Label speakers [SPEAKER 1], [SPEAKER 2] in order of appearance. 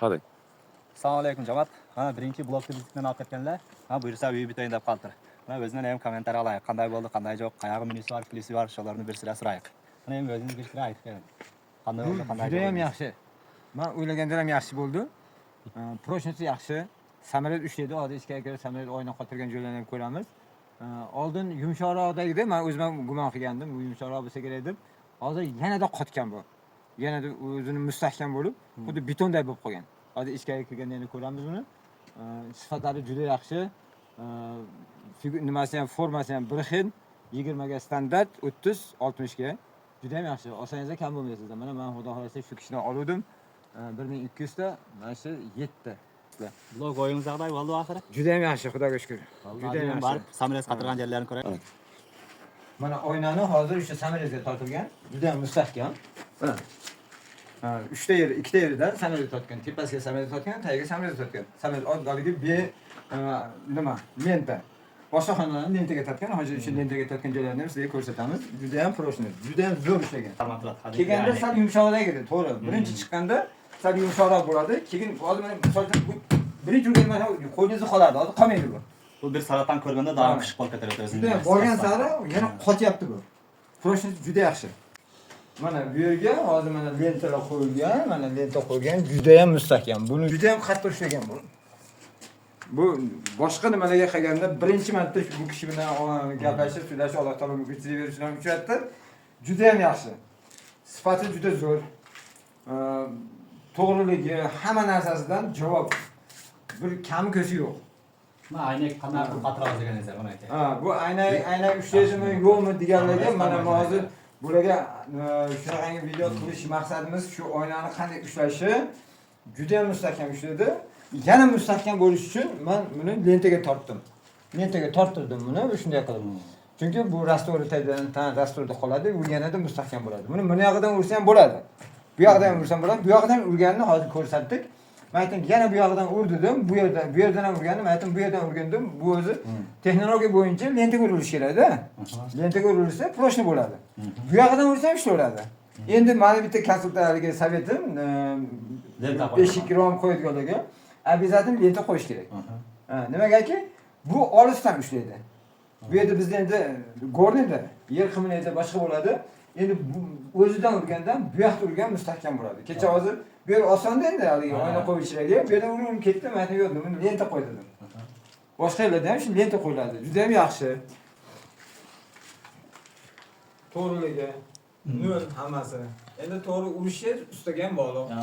[SPEAKER 1] Qarang.
[SPEAKER 2] Assalomu alaykum, jamoat. Ha, birinchi blokni biznikidan olib ketganlar. Ha, buyursa uy bitayin deb qoldir. Mana o'zidan ham комментарий olaylik. Qanday bo'ldi, qanday yo'q, qayog'i minusi bor, plusi bor, shularni bir sira so'raylik. Mana endi o'zingiz bir sira aytib bering. Qanday bo'ldi, qanday
[SPEAKER 3] Juda ham
[SPEAKER 2] yo'q?
[SPEAKER 3] Yaxshi. Man o'ylagandan ham yaxshi bo'ldi. Прочность yaxshi. Samolyot ushlaydi. Hozir ichkariga kirib samolyot oyna qotirgan joylarni ham ko'ramiz. Oldin yumshoqroq edi. Man o'zim ham gumon qilgandim, bu yumshoqroq bo'lsa kerak deb. Hozir yanada qotgan bu. Yanada o'zini mustahkam bo'lib, xuddi betonday bo'lib qolgan. Hozir ichkariga kirganda yana ko'ramiz uni. Sifatlari juda yaxshi. Nimasi ham, formasi ham bir xil. 20 ga standart, 30, 60 ga. Juda ham yaxshi. Olsangizlar kam bo'lmaysizlar. Mana men, xudo xohlasa, shu kishidan oluvdim. 1200 ta, mana shu 7.
[SPEAKER 2] Blok o'yingizdag'iday bo'ldi oxiri.
[SPEAKER 3] Juda ham yaxshi, Xudoga shukr. Juda ham yaxshi.
[SPEAKER 2] Borib samolyot qotirgan yerlarini ko'raylik.
[SPEAKER 3] Mana oynani hozir o'sha samolyotga tortilgan. Juda ham mustahkam. Mana. Ha, uchta yeri, ikkita yeridan samolyot tortgan. Tepasiga samolyot tortgan, tagiga samolyot tortgan. Samolyot haligi nima? Lenta. Boshqa xonalarni lentaga tortgan. Hozir o'sha lentaga tortgan joylarini ham sizlarga ko'rsatamiz. Juda ham прочный, juda ham zo'r ishlagan. Kelganda sal yumshoqroq edi, to'g'ri. Birinchi chiqqanda sal yumshoqroq bo'ladi. Keyin hozir mana, misol uchun, bu birinchi urganda mana qo'lingizda qoladi, hozir qolmaydi bu.
[SPEAKER 2] Bu bir soatdan ko'rganda doim pishiq bo'lib ketadi o'zini.
[SPEAKER 3] Juda ham borgan sari yana qotyapti bu. Прочность juda yaxshi. Mana bu yerga hozir mana lentalar qo'yilgan, mana lenta qo'yilgan, juda ham mustahkam. Buni juda ham qattiq ishlagan bu. Bu boshqa nimalarga qaraganda birinchi marta bu kishi bilan gaplashib, so'zlashib, Alloh taolo mumkinchilik berishidan uchratdi. Juda ham yaxshi. Sifati juda zo'r. To'g'riligi, hamma narsasidan javob. Bir kami ko'zi yo'q.
[SPEAKER 2] Mana aynak qanday qilib qotiramiz degan esa mana aka.
[SPEAKER 3] Ha, bu aynak ushlaydimi, yo'qmi deganlarga mana men hozir bularga shunaqangi video qilish maqsadimiz shu oynani qanday ushlashi. Juda ham mustahkam ushlaydi. Yana mustahkam bo'lishi uchun men buni lentaga tortdim. Lentaga torttirdim buni shunday qilib. Chunki bu раствор tagidan раствор da qoladi, u yanada mustahkam bo'ladi. Buni buni yog'idan ursa ham bo'ladi. Bu yoqdan ham ursam bo'ladi. Bu yoqdan urganini hozir ko'rsatdik. Men aytdim, yana bu yoqdan ur dedim. Bu yerdan ham urgandim. Men aytdim, bu yerdan urgan dedim. Bu o'zi texnologiya bo'yicha lentaga urilishi kerakda. Lentaga urilsa прочный bo'ladi. Bu yoqdan ursa ham ishlayveradi. Endi mani bitta konsultantlarga совет im,
[SPEAKER 2] Lenta qo'yib.
[SPEAKER 3] Eshik rom qo'yadiganlarga обязательно lenta qo'yish kerak. Ha, nimagaki? Bu olisdan ushlaydi. Bu yerda bizda endi горный da yer qimirlaydi, boshqa bo'ladi. Endi bu o'zidan urgandan bu yoqda urgan mustahkam bo'ladi. Kecha hozir bu yer osonda endi haligi oyna qo'yishlarga, bu yerdan urib ketdi, men aytdim, yo'q, buni lenta qo'y dedim. Boshqa yerlarda ham shu lenta qo'yiladi. Juda ham yaxshi. To'g'riligi, nol hammasi. Endi to'g'ri urishi ustaga ham bog'liq. Ha.